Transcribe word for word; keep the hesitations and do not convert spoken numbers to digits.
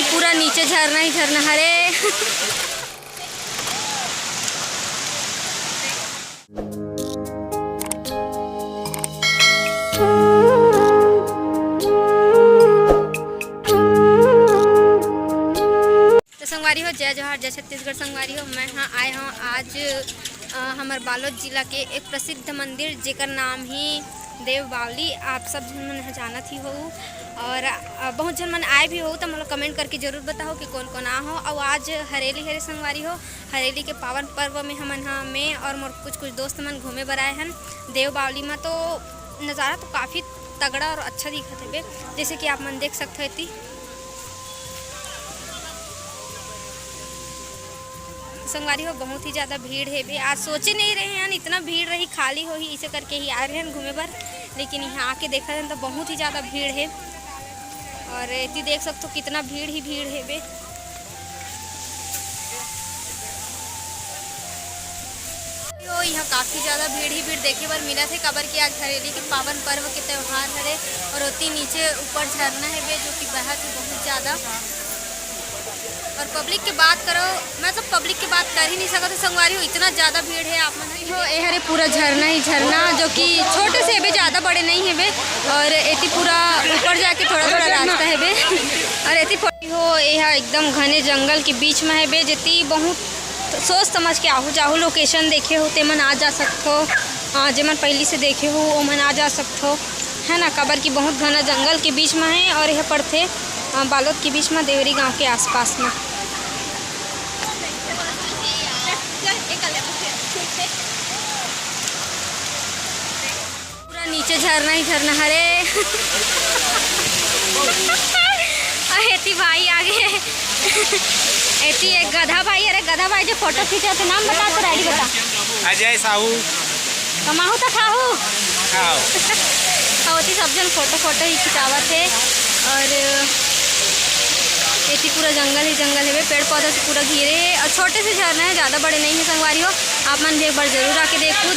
पूरा नीचे झरना ही झरना हरे। तो संगवारी हो, जय जोहार, जय छत्तीसगढ़। संगवारी हो, मैं हाँ आए हूँ आज, अ, हमर बालोद जिला के एक प्रसिद्ध मंदिर, जेकर नाम ही देव बावली। आप सब झन मन ह जानत ही हो, और, अ, बहुत झन मन आए भी हो, तो मोला कमेंट करके जरूर बताओ कि कौन कौन आ हो। और आज हरेली हरे संगवारी हो, हरेली के पावन पर्व में हमन ह, मैं और मोर कुछ कुछ दोस्त मन घूमे बर आए हन देव बावली में। तो नज़ारा तो काफ़ी तगड़ा और अच्छा दिखत हवे, जैसे कि आप मन देख सकते हो। एती संगवारी हो, बहुत ही ज़्यादा भीड़ हे बे। आज सोचे नहीं रहे हन इतना भीड़ रही, खाली होही, इसे करके ही आए रहे हन घूमे बर, लेकिन यहाँ आके देखत हन तो बहुत ही ज़्यादा भीड़ हे। और एती देख सकते हो कितना भीड़ ही भीड़ हे बे। यो, यहाँ काफ़ी ज़्यादा भीड़ ही भीड़ देखे बर मिलत हे, काबर कि आज हरेली के पावन पर्व के त्यौहार हरे और ओती नीचे ऊपर झरना हे बे, जो कि बहत हे बहुत ज़्यादा। और पब्लिक के बात करो, मतलब पब्लिक के बात कर ही नहीं सकत हो संगवारी हो, इतना ज़्यादा भीड़ हे। आप मन हो, ए हरे पूरा झरना ही झरना, जो कि छोटे से हे बे, ज़्यादा बड़े नहीं हे बे। और एती पूरा ऊपर जाके थोड़ा थोड़ा रास्ता हे बे। और एती फो-, हो, एहा एकदम घने जंगल के बीच में हे बे, जेती बहुत सोच समझ के आहू जाहू। लोकेशन देखे हो तेमन आ जा सकथो, अ, जेमन पहिली से देखे हो ओमन आ जा सकथो, है ना, काबर कि बहुत घना जंगल के बीच में है और यह पड़थे, अ, बालोद के बीच में, देवरी गांव के आसपास में। पूरा नीचे झरना ही झरना हरे। अउ एती भाई आगे। एती एक गधा भाई, अरे गधा भाई जो फोटो खींचत हे, नाम बता, तो आईडी बता। अजय साहू। कमाहू तो खाहू। खाओ। अउ एती सब जन फोटो फोटो ही खिंचावत हे। और एती पूरा जंगल ही जंगल हे, पेड़ पौधा से पूरा घिरे हे। और छोटे से झरना है, ज़्यादा बड़े नहीं है संगवारी हो, आप मन भी एक बार जरूर आके देखो।